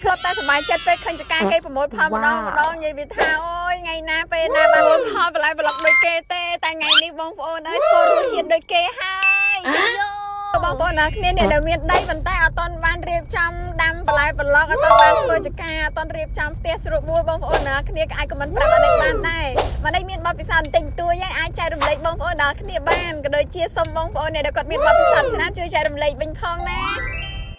ធ្លាប់តែសប្បាយចិត្តពេលឃើញចកាគេប្រមូលផលម្ដងម្ដងនិយាយវាថាអូយថ្ងៃណាពេលណាបានប្រមូលផលបន្លែប្លុកដូចគេទេតែថ្ងៃនេះបងប្អូនអើយស្គាល់រសជាតិដូចគេហើយជយោបងប្អូនអរគ្នាអ្នកដែលមានដីប៉ុន្តែអត់ទាន់បានរៀបចំដាំបន្លែប្លុកអត់ទាន់បានធ្វើចកាអត់ទាន់រៀបចំផ្ទះស្រួលបួលបងប្អូនអរគ្នាក៏អាច comment ប្រាប់អានេះបានដែរម៉ានេះមានបទពិសោធន៍បន្តិចបន្តួចហើយអាចចែករំលែកបងប្អូនដល់គ្នាបានក៏ដូចជាសូមបងប្អូនអ្នកដែលគាត់មានបទពិសោធន៍ច្រើនជួយចែករំលែកវិញផងណា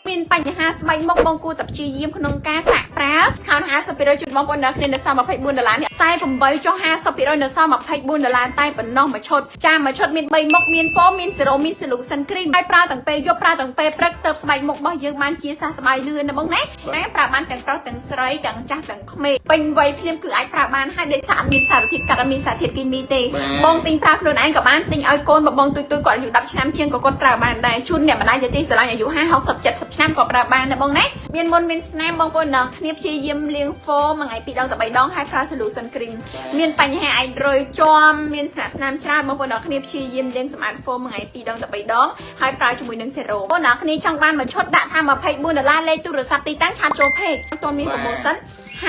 មានបញ្ហាស្បែកមុខបងគួរតែព្យាយាមក្នុងការសាកប្រើ discount 50%ជូនបងប្អូនអ្នកគ្នានៅសល់24ដុល្លារនេះ48ចុះ50%នៅសល់24ដុល្លារតែប៉ុណ្ណោះមួយឈុតចាមួយឈុតមាន3មុខមាន foam មាន serum មាន solution cream ហើយប្រើទាំងពេលយប់ប្រើទាំងពេលព្រឹកទៅស្បែកមុខរបស់យើងបានជាសះស្បើយលឿនណាបងណាតែប្រើបានទាំងប្រុសទាំងស្រីទាំងចាស់ទាំងក្មេងពេញវ័យភ្លាមគឺអាចប្រើបានហើយដោយសារអត់មានសារធាតុកាត់អត់មានសារធាតុគីមីទេ បងទិញប្រើខ្លួនឯងក៏បានទិញឲ្យកូនបងទូចទូចគាត់អាយុ10ឆ្នាំជាងក៏គាត់ប្រើបានដែរជូនអ្នកម្ដាយជាទីស្រឡាញ់អាយុ50 60 70ឆ្នាំក៏ប្រើបានដែរបងណាមានមុនមានស្នាមបងប្អូនអ្នកគ្នាព្យាយាមលាង foam មួយថ្ងៃ2ដងទៅ3ដងហើយប្រើ solution cream មានបញ្ហាអាចរុយជាំមានស្លាកស្នាមច្រើនបងប្អូនអ្នកគ្នាព្យាយាមលាងសម្អាត foam មួយថ្ងៃ2ដងទៅ3ដងហើយប្រើជាមួយនឹង serum បងប្អូនអ្នកគ្នាចង់បានមួយឈុតដាក់ថា24ដុល្លារលេខទូរស័ព្ទទីតាំង chat ចូល page អត់ទាន់មាន promotion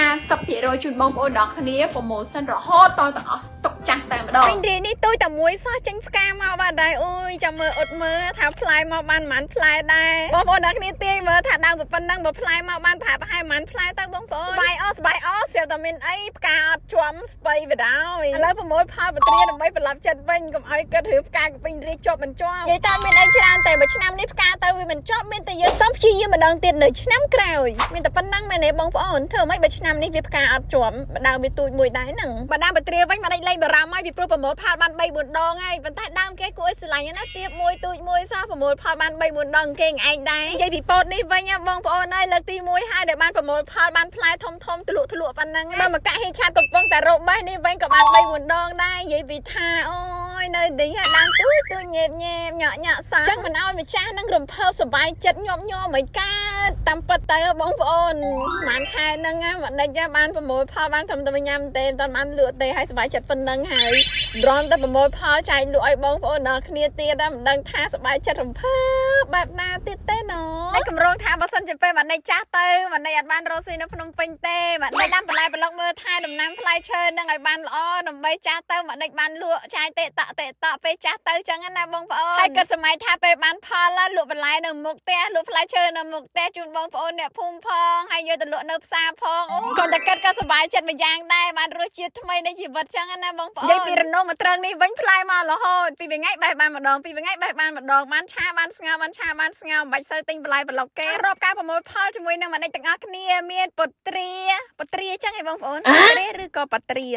50%ជូនបងប្អូនអ្នកគ្នា promotion រហូតតទាំងអស់ស្តុកចាស់តែម្ដង ពេញរាយនេះទូចតែមួយសោះចេញផ្កាមកបានដែរអូយចាំមើលអ៊ុតមើលថាផ្លែមកបានប៉ុន្មានផ្លែដែរបងប្អូនអ្នកគ្នាទាយមើលថាដើមប៉ុណ្ណឹងបើផ្លែមកបានប្រហាក់ប្រហែលប៉ុន្មានផ្លែទៅបងប្អូនស្បាយអស់ស្បាយអស់ស្រាប់តែមានអីផ្កាអត់ជាប់ស្បៃបដ ாய் ឥឡូវប្រមូលផលបត្រាដើម្បីប្រឡាប់ចិត្តវិញកុំឲ្យគិតរឿងផ្កាកពេញរាយជាប់មិនជាប់និយាយតាមមានអីច្រើនតែបើឆ្នាំនេះផ្កាទៅវាមិនជាប់មានតែយើងសុំព្យាយាមម្ដងទៀតនៅឆ្នាំក្រោយមានតែប៉ុណ្ណឹងមែនទេបងប្អូនធ្វើម៉េចបើឆ្នាំនេះវាផ្កាអត់ជាប់ដើមវាទូចមួយដែរហ្នឹងបើដើមបត្រាវិញមកដេចលេងបារម្ភហើយពីព្រោះប្រមូលផលបាន3 4ដងហើយប៉ុន្តែដើមគេគួរឲ្យស្រឡាញ់ណាស់ទៀបមួយទូចមួយសោះប្រមូលផលបាន3 4ដងគេឯងដែរនិយាយពីពោតនេះវិញបងប្អូនហើយលើកទី1ហើយដែលបានប្រមូលផលបានផ្លែធំធំធ្លុកធ្លក់ប៉ុណ្ណឹងបើមកកាក់ហេឆាតកំពុងតែរកបេះនេះវិញក៏បាន3 4ដងដែរនិយាយពីថាអូយនៅនេះដើមទូចទូចញែបញែបញក់ញក់សោះចឹងមិនឲ្យម្ចាស់នឹងរំភើបសប្បាយចិត្តញាប់ញ័រមិនកើតតាមពិតទៅបងប្អូនប្រហែលខែហ្នឹងមិនដេចបានប្រមូលផលបានត្រឹមតែញ៉ាំទេមិនតាន់បានលក់ទេហើយសប្បាយចិត្តប៉ុណ្ណឹងហើយរំតែប្រមូលផលចែកលក់ឲ្យបងប្អូនដល់គ្នាទៀតមិនដឹងថាសប្បាយចិត្តរំភើបបែបណាទៀតទេណហើយកម្រងថាបើសិនជាពេលមិនដេចចាស់ទៅមិនដេចអត់បានរកស៊ីនៅភ្នំពេញទេមិនដេចដាំបន្លែប្លុកមើលថែដំណាំផ្លែឈើនឹងឲ្យបានល្អដើម្បីចាស់ទៅមិនដេចបានលក់ចាយតេតតេតពេលចាស់ទៅចឹងណាបងប្អូនហើយគិតសម័យថាពេលបានផលលក់បន្លែនៅមុខផ្ទះលក់ផ្លែឈើនៅមុខផ្ទះជូនបងប្អូនអ្នកភូមិផងហើយយកទៅលក់នៅផ្សារផងអូគាត់តែគិតក៏សប្បាយចិត្តមួយយ៉ាងដែរបានរសជាតិថ្មីនៃជីវិតចឹងណាបងប្អូននិយាយពីរនោមកត្រឹងនេះវិញផ្លែមករហូតពីថ្ងៃបេះបានម្ដងពីថ្ងៃបេះបានម្ដងបានឆាបានស្ងោបានឆាបានស្ងោមិនបាច់សូវទិញបន្លែប្លុកគេរាប់ការប្រមូលផលជាមួយនឹងម្ដេចទាំងអស់គ្នាមានពុត្រាពុត្រាចឹងឯងបងប្អូនពុត្រាឬក៏បត្រា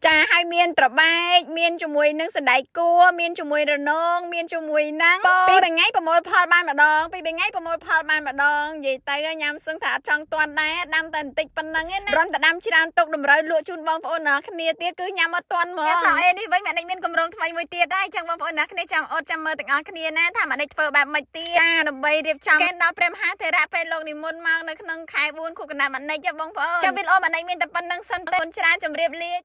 ចាហើយមានត្របែកមានជាមួយនឹងសណ្តែកគួរមានជាមួយរនងមានជាមួយនឹងពីរថ្ងៃប្រមូលផលបានម្ដងពីរថ្ងៃប្រមូលផលបានម្ដងនិយាយទៅញ៉ាំសឹងថាអត់ចង់ទាន់ដែរដាំតែបន្តិចប៉ុណ្ណឹងឯណារំតែដាំច្រើនទុកតម្រូវលក់ជូនបងប្អូនអ្នកគ្នាទៀតគឺញ៉ាំអត់ទាន់ហ្មងសអេនេះវិញម៉ាក់នេះមានកម្រងថ្មីមួយទៀតដែរចឹងបងប្អូនអ្នកគ្នាចាំអត់ចាំមើលទាំងអស់គ្នាណាថាម៉ាក់នេះធ្វើបែបម៉េចទៀតចាដើម្បីរៀបចំកេណ្ឌដល់ព្រះមហាថេរៈពេលលោកនិមន្តមកនៅក្នុងខែ4ខួបកណ្ដាលម៉ាក់នេះបងប្អូនចាំវីដេអូម៉ាក់នេះមានតែប៉ុណ្ណឹងសិនទេច្រើនជម្រាបលា។